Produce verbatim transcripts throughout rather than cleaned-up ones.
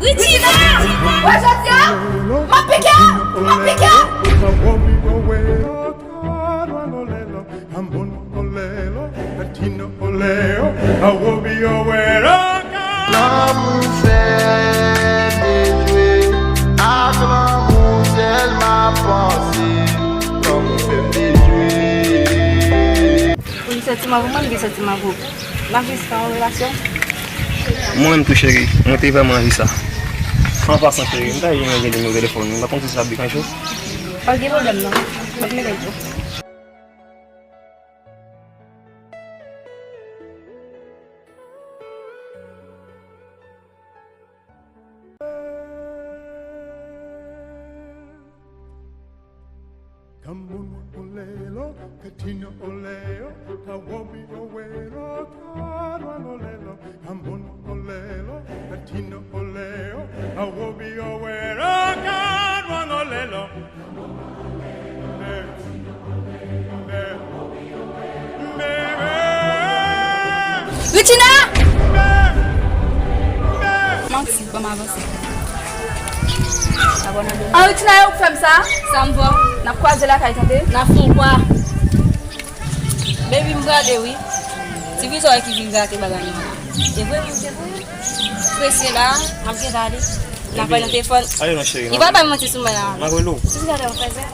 Richina! Wè jodi a, m ap pike w! M ap pike w! Lanmou fè m dejwe, ak lanmou sèl m ap panse. Lanmou fè m dejwe. Ou gen santiman pou mwen, m gen santiman pou ou. N ap jis nan yon relasyon. Mwen menm tou, cheri, mwen te vrèman anvi sa. An pasan, cheri, m ta renmen gen nimewo telefòn ou. M pa konn si sa ap deklanche w. Pa gen pwoblèm, non. M ap mete l pou ou. Kambun olelo, katino oleo, kawobi owelo, karwan olelo, kambun olelo, katino oleo, kawobi owelo, karwan olelo. Richina! Manti, ban m avanse. An, Richina, e ou k fè m sa? Sa m fè w? N ap kwaze lakay, tande? N ap fè w kwa. Baby, m prale, wi. Ti vizyon ki vin gate bagay nou an la. Se vre, wi, se vre. Prese la, m ap gen ale. N ap pale nan telefòn. Ale non, cheri. Li pral bay manti sou mwen la. M ap rele w. Ti vizyon, fè sa.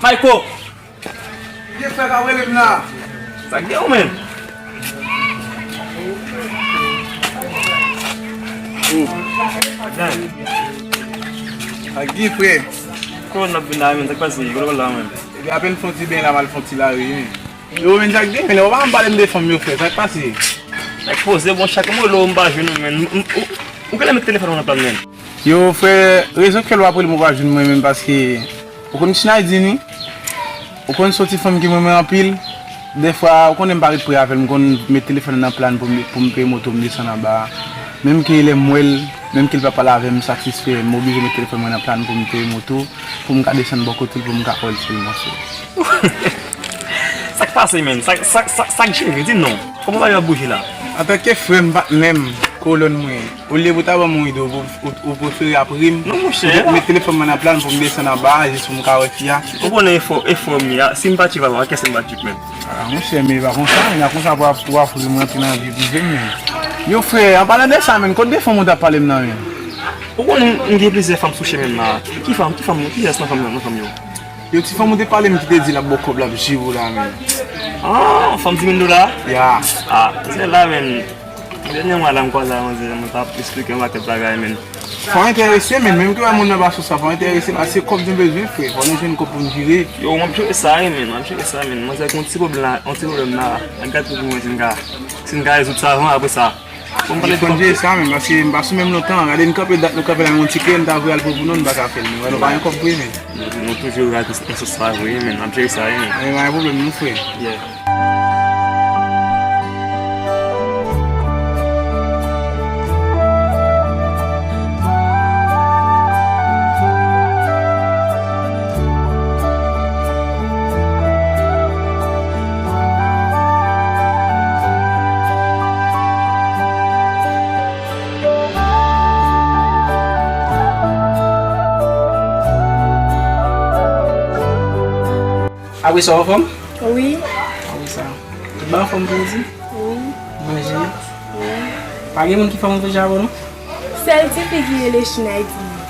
Mayko! Gen frè k ap rele m la. Sa k gen w menm? Sa k gen frè? Kòman n ap vin la menm? Sa k pase? Kote w la menm? Epi apèn fon ti beny la, m al fon ti lari menm. Yo menm sa k gen menm, ou pa janm pale m de fanm yo frè, sa k pase? Nèg poze bon chak mwen lo m pa jwenn ou menm. Ou genlè met telefòn ou nan plan menm. Yo frè, rezon k fè l w ap rele m ou pa jwenn mwen menm paske ou konn China di ni. Ou konn se yon ti fanm ki renmen mwen anpil. Dèfwa, ou konnen m pa ret pre avè l, m konn met telefòn nan nan plan pou m, pou m peye moto m desann anba a. Menm ke lè m wè l, menm ke l pa pale avè m, m satisfè, m oblije met telefòn mwen nan plan pou m peye moto, pou m ka desann bò kote l, pou m ka wè l sèlman frè. Sa k pase, menn? Sa, sa, sa, sa k jere? Di m non. Kòman bagay yo ap bouje la? Antanke frè m, patnè m, kolòn mwen, olye pou ta ban m yon ide, ou, ou, ou prefere ap ri m. Non, monchè. Ou met telefòn mwen nan plan pou m desann anba a, jis pou m ka wè fi a. Ou konnen efò, efò m ye a, si m pa tchip avè w, kiyès m pa tchip, menn? A, monchè, men e pa konsa, men a konsa pou w ap, pou w ap ri m rantre nan vi prive m, menn. Yo, frè, an palan de sa, menn, kot de fanm ou t ap pale m nan, menn? Ou konnen m gen plizyè fanm sou chemen m la. Ki fanm, ki fanm, kiyès nan fanm, nan fanm yo? Yo, ti fanm ou te pale m ki te di l ap ba w kòb, l ap jere w la, menn. Ah, fanm ti menn dola? Ya. Ah, se la, menn. Dènye mwa la, m kwaze ak manzè, mwen t ap esplike yon pakèt bagay, menn. Fò w enterese, menn. Menm ke wè moun nan pa sou sa, fò w enterese, paske kòb nou bezwen, frè. Fò nou jwenn kòb pou n vire. Yo, m ap jere sa, wi, menn. M ap jere sa, menn. Manzè gen yon ti pwoblèm la, yon ti pwoblèm la. Al gade pou mwen si n ka, si n ka rezoud sa avan, apre sa. Bon, m pale de kòb tou. Fò n jere sa, menn, paske m pa sou menm lontan. Gade, n kanpe dat, nou kanpe la, yon ti kle, n ta vle al pran pou nou, n pa ka fè l. Nou wè, nou pa gen kòb vre, menn. Nou, nou toujou rate nan sans sa vre, menn. N ap jere sa, wi, menn. E, pa gen pwoblèm, non, frè. Yeah. Apre sa, w anfòm? Wi. Apre sa, tout bagay anfòm pou jodi? Wi. Manje? Wi. Pa gen moun ki fè manje avè w, non? Sèl tifi ki rele Chinaydini.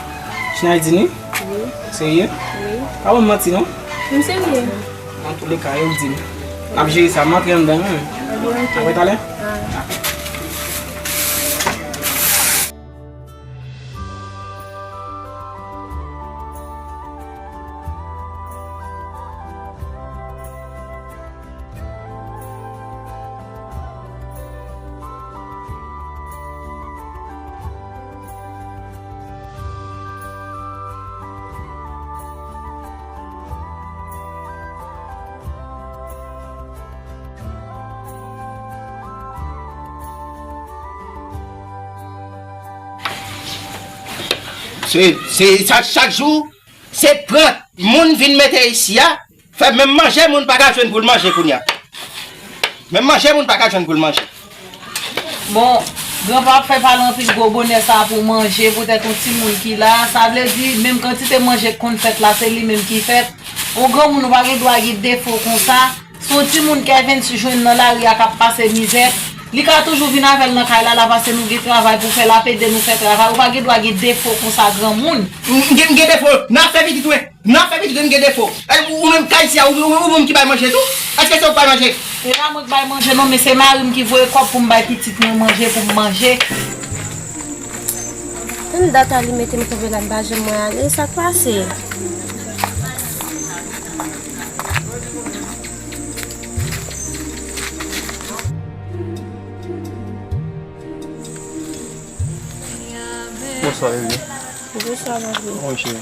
Chinaydini? Wi. Serye? Wi. Pa ban m manti, non? M serye. Antouleka, yo di m. N ap jere sa, m antre anndan, wi. Anben, oke. Apre talè? Ah. Dakò. Se, se sa, chak jou, se pran moun vin mete isi a, fè menm manje moun pa ka jwenn pou l manje kounye a. Menm manje moun pa ka jwenn pou l manje. Bon, granpa ap fè pale anpil gwo bonè sa pou manje poutèt yon timoun ki la. Sa vle di, menm kantite manje k konn fèt la, se li menm ki fèt. Yon granmoun ou pa gen dwa gen defo konsa. Se yon timoun Kevens jwenn nan lari a k ap pase mizè. Li ka toujou vin avè l nan kay la, la pase nou gen travay pou fè, l ap ede nou fè travay. Ou pa gen dwa gen defo konsa granmoun. M gen, m gen defo nan afè pitit mwen. Nan afè pitit mwen m gen defo. E ou, ou menm kay isi a, ou, ou, ou menm ki bay manje tou? Èske se ou k bay manje? E pa mwen k bay manje non, men se mari m ki voye kòb pou m bay pitit mwen manje, pou m manje. Tann dat a li mete m kanpe la m pa janm wè ale, sa k pase? Bonswa bebe. Bonswa papi. Kòman w ye cheri?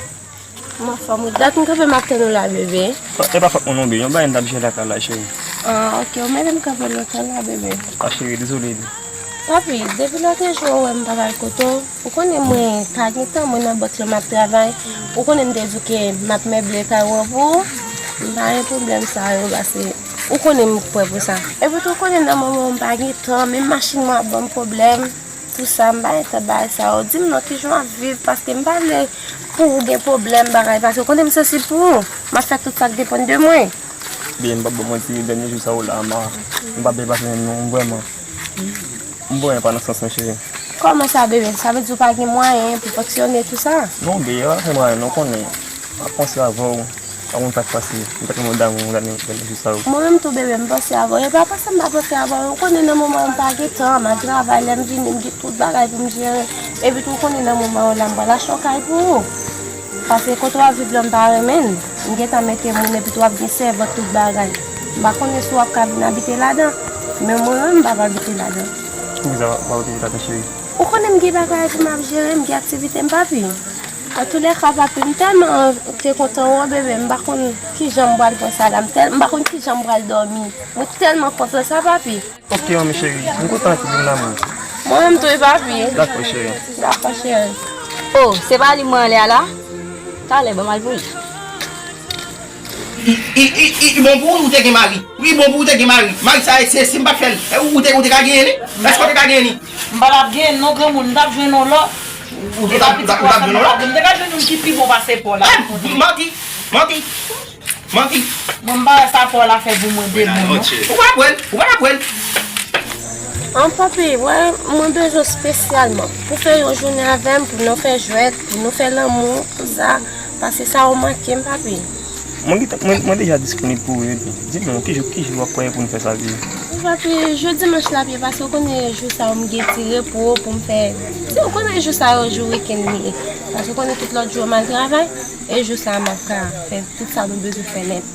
M anfòm wi. Dat m kanpe m ap tann ou la bebe. E pa fòt mwen non bebe, yon bagay m t ap jere lakay la cheri. Ah ok, ou mete m kanpe lontan la bebe. Ah cheri, dezole bebe. Papi, depi lòt jou ou wè m pa t al kote w, ou konnen mwen pa gen tan, mwen nan bank lan m ap travay. Ou konnen m te di w ke m ap meble kay ou an pou ou. M pa gen pwoblèm sa yo, paske ou konnen m prè pou sa. Epi tou ou konnen nan moman m pa gen tan, menm machin mwen ap ban m pwoblèm. Pou sa, m pa gen tan bagay sa yo. Di m non, kijan w ap viv, paske m pa vle pou ou gen pwoblèm bagay, paske ou konnen m sansib pou ou. M ap fè tout sa k depann de mwen. Bebe, m p ap ba w manti, dènye jou sa yo la, m pa byen pase menm non, vrèman. M vrèman pa nan sans mwen cheri. Kòman sa bebe? Sa vle di ou pa gen mwayen pou fonksyone tou sa? Non bebe, pa fè mwayen non, konnen m ap panse avè w, pa konn sa k pase, m tèlman damou w dènye jou sa yo. Mwen menm tou bebe, m panse avè w, e pa panse m pa panse avè w, ou konnen nan moman yo m pa gen tan, m al travay, lè m vini m gen tout bagay pou m jere, epi tou ou konnen nan moman yo la m pral achte yon kay pou ou. Paske kote w ap viv la m pa renmen l. M gentan mete moun epi tou w ap gen sèvant tout bagay. M pa konnen si w ap ka vin abite ladan. Men mwen menm m p ap abite ladan. Poukisa w p ap abite ladan cheri? Ou konnen m gen bagay pou m ap jere, m gen aktivite m papi. Antoulèka papi, m tèlman te kontan wè w bebe, m pa konn kijan m pral pran sa la, m tèl, m pa konn kijan m pral dòmi. Mwen tèlman kontan sa papi. Ok manmi cheri, m kontan anpil wi m damou. Mwen menm tou wi papi. Dakò cheri. Dakò cheri. Oh, se pa li m wè anlè a la? Talè ban m al pou li. I, i, i, i bon pou ou te gen mari. Wi bon pou ou te gen mari. Mari sa se si m pa t fè l, ou te, ou te ka genyen li? Èske ou te ka genyen li? M pa t ap genyen l non granmoun, m t ap jwenn yon lòt. Ou te ka, ou t ap jwenn yon lòt? M te ka jwenn youn ki pi bon pase pa w la. Manti, manti. Manti. Mwen m pa wè sa pa w la fè pou mwen de bon non. Ou pa t ap wè l, ou pa t ap wè l. An papi, wè, mwen bezwen w espesyalman pou fè yon jounen avè m, pou nou fè jwèt, pou nou fè lanmou, tout sa. Paske sa ou manke m, papi. Mwen gentan, mwen, mwen deja disponib pou ou, epi, di m non, ki jou, ki jou w ap kwè pou nou fè sa, bebe? Wi, papi, jou dimanch la byen pase, ou konnen jou sa yo m gen ti repo pou m fè. Si ou konnen jou sa yo, jou wikenn li ye. Paske ou konnen tout lòt jou yo m al travay, e jou sa a m ap ka fè tout sa nou bezwen fè nèt.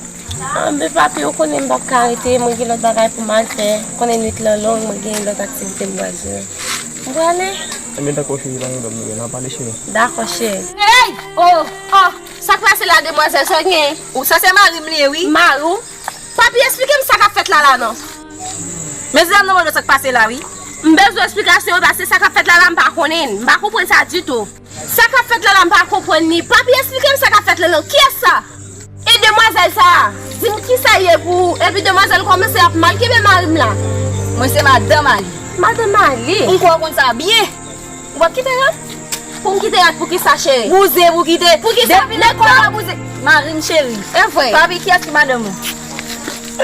Anben papi, ou konnen m p ap ka rete, mwen gen lòt bagay pou m al fè. Ou konnen nwit lan long, mwen gen lòt aktivite m pral jere. M prale. Ebyen dakò cheri, pa gen pwoblèm, nou gen nan pale cheri. Dakò cheri. Hey! Oh! Oh! Sa k pase la demwazèl, sa w gen? Ou sa se mari m li ye wi. Mari w? Papi esplike m sa k ap fèt la la non. Mesye dam nan mande w sa k pase la wi. M bezwen esplikasyon wi paske sa k ap fèt la la m pa konnen l. M pa konprann sa ditou. Sa k ap fèt la la m pa konprann li. Papi esplike m sa k ap fèt la la. Kiyès sa? E demwazèl sa a? Di m kisa l ye pou ou? Epi demwazèl kòmanse ap mal kenbe mari m la. Mwen se madanm a li. Madanm a li? M kwè w konn sa byen. Ou p ap kite rad? Pou m kite rad poukisa cheri? Bouzen pou kite. Poukisa vin lekòl la bouzen? Mari m cheri. E vre? Papi kiyès ki madanm ou?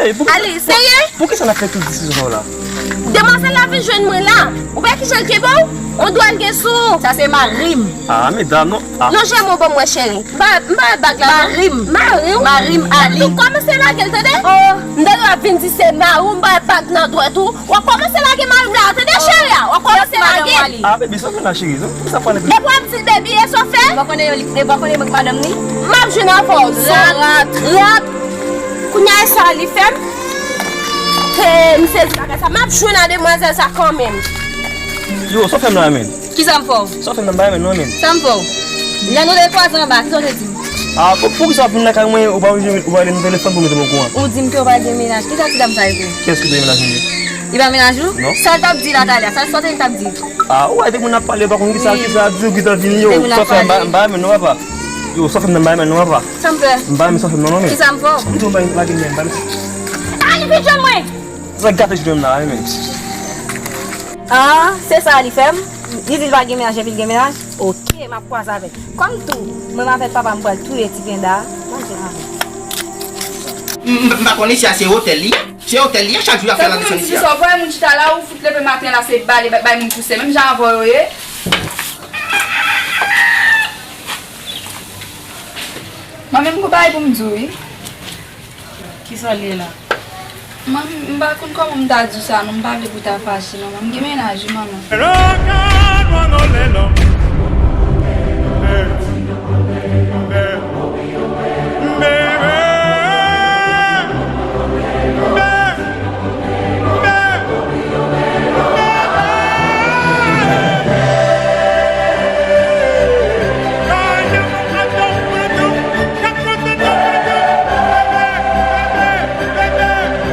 Ey, poukisa, Alise ye? Poukisa n ap fè tout diskisyon sa yo la? Demwazèl la vin jwenn mwen la. Ou pa wè kijan l kenbe w? On dwa l gen sou ou. Sa se mari m. Ah, medam, non. Ah. Lonje men w ban m wè, cheri. M pa, m pa wè bag la, non. Mari m. Mari w? Mari m, Ali. Ou kòmanse lage l, tande? Oh. M tande w ap vin di se mari w, m pa wè bag nan dwèt ou. W ap kòmanse lage mari m la, tande, cheri a? W ap kòmanse lage l. Ah, baby, sa w fè la, cheri? Sa w fè la? Depi w ap di l, baby, e sa w fè? Ou pa konnen, ou pa konnen mwen k madanm li? M ap jwenn avè w. Rat, rat. Kounye a, e sa li fè m? He, m sezi bagay sa. M ap jwenn a demwazèl sa kanmenm. Yo, sa w fè m la, menm? Kisa m fè w? Sa w fè m la, m pa renmen non, menm. Sa m fè w? Lè nou de kwaze anba, kisa w te di m? Ah, pou, poukisa w ap vin lakay mwen, ou pa, ou pa rele m telefòn pou mete m okouran? Ou di m ke w pa gen mennaj. Kisa ti dam sa yo te? Kiyès ki te gen mennaj, menm? Li pa mennaj ou? Non. Sa l t ap di la talè a? Sa, sa l t ap di? Ah, ou wè, depi moun ap pale, pa konn ki sa, ki sa ap di, ou ki sa ap vini, yo, sa fè m pa, m pa renmen non, papa. Yo, sa fè m nan, m pa renmen non, papa. Sa m fè? M pa renmen sa fè m nan, non, men. Ki sa m fè w? M di w m pa renmen lage men, m pa renmen. Ah, li vin jwenn mwen! Sa gate jounen m la, wi, men. Ah, se sa li fè m? Li di l pa gen mennaj, epi l gen mennaj? Ok, m ap kwaze avè l. Kòm tou, mwen avèk papa m pral touye ti penda. M, m, m pa konnen si a se otèl li ye. Se otèl li ye, chak jou y ap fè lande sòti a. Tankou moun chita la, ou fout leve maten la, se bale, bay, bay moun pouse. Menm jan avè w yo ye. Mwen menm gon bagay pou m di w, wi. Kisa w li ye la? Manmi, m pa konn kòman m ta di w sa non, m pa vle pou w ta fache non, manmi. M gen mennaj wi, manmi.